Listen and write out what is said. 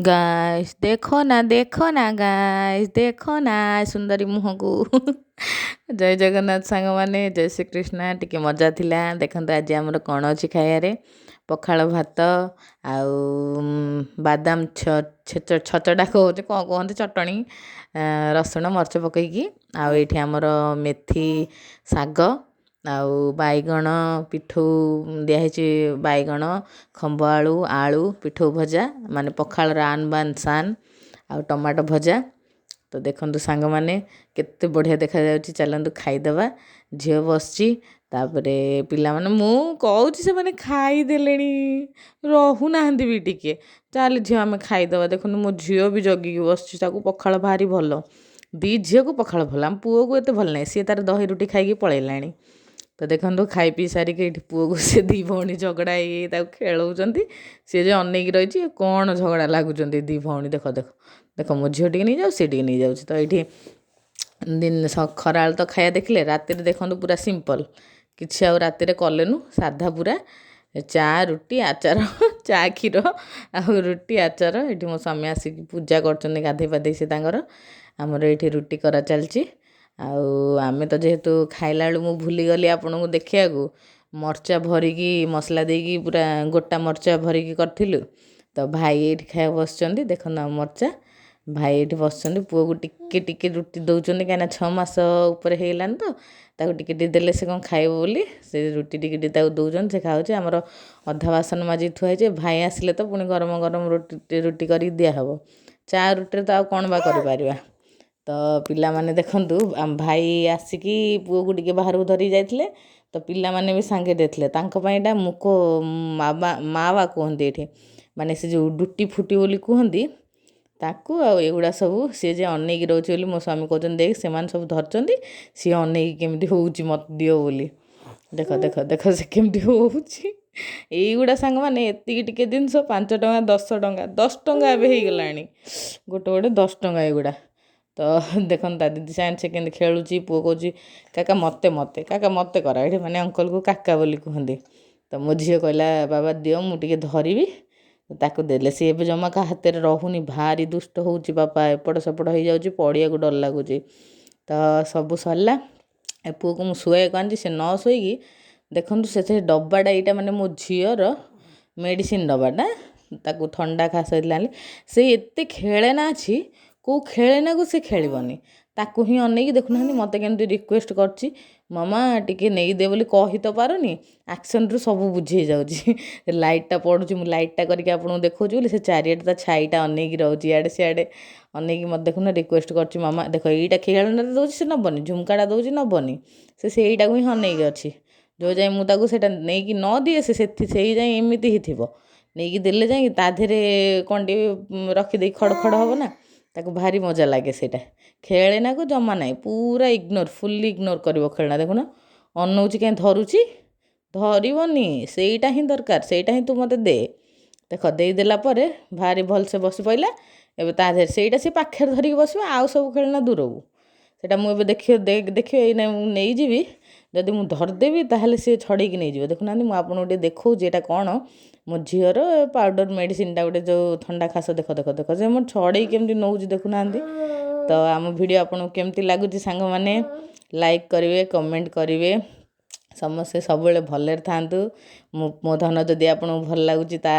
Guys ଦେଖ ନା, ଦେଖ ନା ଗାଇସ୍, ଦେଖ ନା ସୁନ୍ଦରୀ ମୁହଁକୁ। ଜୟ ଜଗନ୍ନାଥ ସାଙ୍ଗମାନେ, ଜୟ ଶ୍ରୀକୃଷ୍ଣ। ଟିକେ ମଜା ଥିଲା। ଦେଖନ୍ତୁ ଆଜି ଆମର କ'ଣ ଅଛି ଖାଇବାରେ। ପଖାଳ ଭାତ ଆଉ ବାଦାମ ଛଚଡ଼ା କହୁଛି, କ'ଣ କୁହନ୍ତି, ଚଟଣି, ରସୁଣ ମରିଚ ପକେଇକି। ଆଉ ଏଇଠି ଆମର ମେଥି ଶାଗ ଆଉ ବାଇଗଣ ପିଠଉ ଦିଆହେଇଛି, ବାଇଗଣ, ଖମ୍ବ ଆଳୁ, ଆଳୁ ପିଠଉ ଭଜା, ମାନେ ପଖାଳର ଆନ୍ ବାନ୍ ଶାନ୍, ଆଉ ଟମାଟୋ ଭଜା। ତ ଦେଖନ୍ତୁ ସାଙ୍ଗମାନେ, କେତେ ବଢ଼ିଆ ଦେଖାଯାଉଛି। ଚାଲନ୍ତୁ ଖାଇଦେବା। ଝିଅ ବସିଛି, ତାପରେ ପିଲାମାନେ, ମୁଁ କହୁଛି ସେମାନେ ଖାଇଦେଲେଣି, ରହୁନାହାନ୍ତି ବି ଟିକେ। ଚାଲ ଝିଅ, ଆମେ ଖାଇଦେବା। ଦେଖନ୍ତୁ, ମୋ ଝିଅ ବି ଜଗିକି ବସିଛି। ତାକୁ ପଖାଳ ଭାରି ଭଲ। ଦୁଇ ଝିଅକୁ ପଖାଳ ଭଲ, ଆମ ପୁଅକୁ ଏତେ ଭଲ ନାହିଁ। ସିଏ ତାର ଦହି ରୁଟି ଖାଇକି ପଳେଇଲାଣି। ତ ଦେଖନ୍ତୁ, ଖାଇ ପିଇ ସାରିକି ଏଇଠି ପୁଅକୁ ସେ ଦୁଇ ଭଉଣୀ ଝଗଡ଼ା ହେଇ ତାକୁ ଖେଳଉଛନ୍ତି। ସିଏ ଯେ ଅନେଇକି ରହିଛି, କ'ଣ ଝଗଡ଼ା ଲାଗୁଛନ୍ତି ଦୁଇ ଭଉଣୀ। ଦେଖ ଦେଖ ଦେଖ, ମୋ ଝିଅ ଟିକେ ନେଇଯାଉଛି, ସେ ଟିକେ ନେଇଯାଉଛି। ତ ଏଇଠି ଦିନ ଖରାବେଳେ ତ ଖାଇବା ଦେଖିଲେ। ରାତିରେ ଦେଖନ୍ତୁ, ପୁରା ସିମ୍ପଲ୍, କିଛି ଆଉ ରାତିରେ କଲେନୁ, ସାଧା ପୁରା। ଚା ରୁଟି ଆଚାର, ଚା କ୍ଷୀର ଆଉ ରୁଟି ଆଚାର। ଏଇଠି ମୋ ସ୍ୱାମୀ ଆସିକି ପୂଜା କରୁଛନ୍ତି, ଗାଧୋଇ ପାଧୋଇ ସେ ତାଙ୍କର। ଆମର ଏଇଠି ରୁଟି କରା ଚାଲିଛି। ଆଉ ଆମେ ତ ଯେହେତୁ ଖାଇଲା ବେଳକୁ ମୁଁ ଭୁଲିଗଲି ଆପଣଙ୍କୁ ଦେଖିବାକୁ, ମରଚା ଭରିକି ମସଲା ଦେଇକି ପୁରା ଗୋଟା ମରଚା ଭରିକି କରିଥିଲୁ। ତ ଭାଇ ଏଇଠି ଖାଇବାକୁ ବସିଛନ୍ତି। ଦେଖନ୍ତୁ ଆମ ମରଚା। ଭାଇ ଏଇଠି ବସିଛନ୍ତି, ପୁଅକୁ ଟିକେ ଟିକେ ରୁଟି ଦେଉଛନ୍ତି, କାହିଁକିନା 6 ମାସ ଉପରେ ହେଇଗଲାଣି। ତ ତାକୁ ଟିକେ ଟିକେ ଦେଲେ ସେ କ'ଣ ଖାଇବ ବୋଲି ସେ ରୁଟି ଟିକେ ଟିକେ ତାକୁ ଦେଉଛନ୍ତି, ସେ ଖାଉଛି। ଆମର ଅଧା ବାସନ ମାଜିକି ଥୁଆ ହେଇଛି। ଭାଇ ଆସିଲେ ତ ପୁଣି ଗରମ ଗରମ ରୁଟି ରୁଟି କରିକି ଦିଆହେବ। ଚା ରୁଟିରେ ତ ଆଉ କ'ଣ ବା କରିପାରିବା? ତ ପିଲାମାନେ ଦେଖନ୍ତୁ, ଆମ ଭାଇ ଆସିକି ପୁଅକୁ ଟିକେ ବାହାରକୁ ଧରିକି ଯାଇଥିଲେ, ତ ପିଲାମାନେ ବି ସାଙ୍ଗେ ଦେଇଥିଲେ। ତାଙ୍କ ପାଇଁ ଏଇଟା ମୁକ ମାବା ମାୱା କୁହନ୍ତି ଏଇଠି, ମାନେ ସେ ଯେଉଁ ଡୁଟି ଫୁଟି ବୋଲି କୁହନ୍ତି ତାକୁ। ଆଉ ଏଗୁଡ଼ା ସବୁ ସିଏ ଯେ ଅନେଇକି ରହୁଛି ବୋଲି ମୋ ସ୍ୱାମୀ କହୁଛନ୍ତି, ଦେଖ, ସେମାନେ ସବୁ ଧରିଛନ୍ତି, ସିଏ ଅନେଇକି କେମିତି ହେଉଛି ମୋତେ ଦିଅ ବୋଲି। ଦେଖ ଦେଖ ଦେଖ, ସେ କେମିତି ହେଉଛି। ଏଇଗୁଡ଼ା ସାଙ୍ଗମାନେ, ଏତିକି ଟିକେ ଜିନିଷ 5 ଟଙ୍କା, 10 ଟଙ୍କା, 10 ଟଙ୍କା ଏବେ ହେଇଗଲାଣି। ଗୋଟେ ଗୋଟେ 10 ଟଙ୍କା ଏଗୁଡ଼ା। ତ ଦେଖନ୍ତୁ, ତା ଦିଦି ସାଙ୍ଗରେ ସେ କେମିତି ଖେଳୁଛି। ପୁଅ କହୁଛି, କାକା ମୋତେ ମୋତେ କାକା ମୋତେ କର। ଏଠି ମାନେ ଅଙ୍କଲକୁ କାକା ବୋଲି କୁହନ୍ତି। ତ ମୋ ଝିଅ କହିଲା, ବାବା ଦିଅ, ମୁଁ ଟିକେ ଧରିବି। ତାକୁ ଦେଲେ। ସିଏ ଏବେ ଜମା କାହା ହାତରେ ରହୁନି, ଭାରି ଦୁଷ୍ଟ ହେଉଛି ବାପା, ଏପଟ ସେପଟ ହେଇଯାଉଛି, ପଡ଼ିବାକୁ ଡର ଲାଗୁଛି। ତ ସବୁ ସରିଲା। ଏ ପୁଅକୁ ମୁଁ ଶୁଆଇବାକୁ ଆଣିଛି, ସେ ନ ଶୋଇକି ଦେଖନ୍ତୁ ସେଥିରେ ଡବାଟା। ଏଇଟା ମାନେ ମୋ ଝିଅର ମେଡ଼ିସିନ ଡବାଟା, ତାକୁ ଥଣ୍ଡା ଖାସ ହେଇଥିଲା। ସେ ଏତେ ଖେଳେନା ଅଛି, କେଉଁ ଖେଳେନାକୁ ସେ ଖେଳିବନି, ତାକୁ ହିଁ ଅନେଇକି। ଦେଖୁନାହାନ୍ତି, ମୋତେ କେମିତି ରିକ୍ୱେଷ୍ଟ କରୁଛି, ମାମା ଟିକେ ନେଇଦେ ବୋଲି। କହି ତ ପାରୁନି, ଆକ୍ସନ୍ରୁ ସବୁ ବୁଝି ହେଇଯାଉଛି। ଲାଇଟ୍ଟା ପଡ଼ୁଛି, ମୁଁ ଲାଇଟ୍ଟା କରିକି ଆପଣଙ୍କୁ ଦେଖାଉଛି ବୋଲି ସେ ଚାରିଆଡ଼େ ତା ଛାଇଟା ଅନେଇକି ରହୁଛି, ଇଆଡ଼େ ସିଆଡ଼େ ଅନେଇକି ମୋତେ ଦେଖୁନ ରିକ୍ୱେଷ୍ଟ କରୁଛି, ମାମା ଦେଖ। ଏଇଟା ଖେଳନାଟା ଦେଉଛି ସେ ନେବନି, ଝୁମକାଟା ଦେଉଛି ନେବନି, ସେ ସେଇଟାକୁ ହିଁ ଅନେଇକି ଅଛି। ଯେଉଁ ଯାଏଁ ମୁଁ ତାକୁ ସେଇଟା ନେଇକି ନ ଦିଏ, ସେ ସେଠି ସେଇ ଯାଏଁ ଏମିତି ହିଁ ଥିବ। ନେଇକି ଦେଲେ ଯାଇକି ତା ଦେହରେ କ'ଣ ଟିକେ ରଖିଦେଇ ଖଡ଼ ଖଡ଼ ହେବ ନା, ତାକୁ ଭାରି ମଜା ଲାଗେ ସେଇଟା। ଖେଳେନାକୁ ଜମା ନାହିଁ, ପୁରା ଇଗ୍ନୋର, ଫୁଲି ଇଗ୍ନୋର କରିବ ଖେଳନା। ଦେଖୁନ, ଅନଉଛି କାହିଁ, ଧରୁଛି? ଧରିବନି, ସେଇଟା ହିଁ ଦରକାର, ସେଇଟା ହିଁ ତୁ ମୋତେ ଦେ। ଦେଖ, ଦେଇଦେଲା ପରେ ଭାରି ଭଲସେ ବସି ପଡ଼ିଲା। ଏବେ ତା ଦେହରେ ସେଇଟା ସେ ପାଖରେ ଧରିକି ବସିବ, ଆଉ ସବୁ ଖେଳନା ଦୂରକୁ। ସେଇଟା ମୁଁ ଏବେ ଦେଖିବ, ଦେଖିବେ, ଏଇନା ମୁଁ ନେଇଯିବି। ଯଦି ମୁଁ ଧରିଦେବି ତାହେଲେ ସିଏ ଛଡ଼େଇକି ନେଇଯିବ। ଦେଖୁନାହାନ୍ତି, ମୁଁ ଆପଣଙ୍କୁ ଟିକେ ଦେଖାଉଛି ଏଇଟା କ'ଣ। ମୋ ଝିଅର ପାଉଡ଼ର ମେଡ଼ିସିନଟା ଗୋଟେ, ଯେଉଁ ଥଣ୍ଡା ଖାସ। ଦେଖ ଦେଖ ଦେଖ, ସେ ମୁଁ ଛଡ଼େଇକି କେମିତି ନେଉଛି ଦେଖୁନାହାନ୍ତି। ତ ଆମ ଭିଡ଼ିଓ ଆପଣଙ୍କୁ କେମିତି ଲାଗୁଛି ସାଙ୍ଗମାନେ, ଲାଇକ୍ କରିବେ, କମେଣ୍ଟ କରିବେ। ସମସ୍ତେ ସବୁବେଳେ ଭଲରେ ଥାଆନ୍ତୁ। ମୁଁ ମୋ ଧନ ଯଦି ଆପଣଙ୍କୁ ଭଲ ଲାଗୁଛି ତା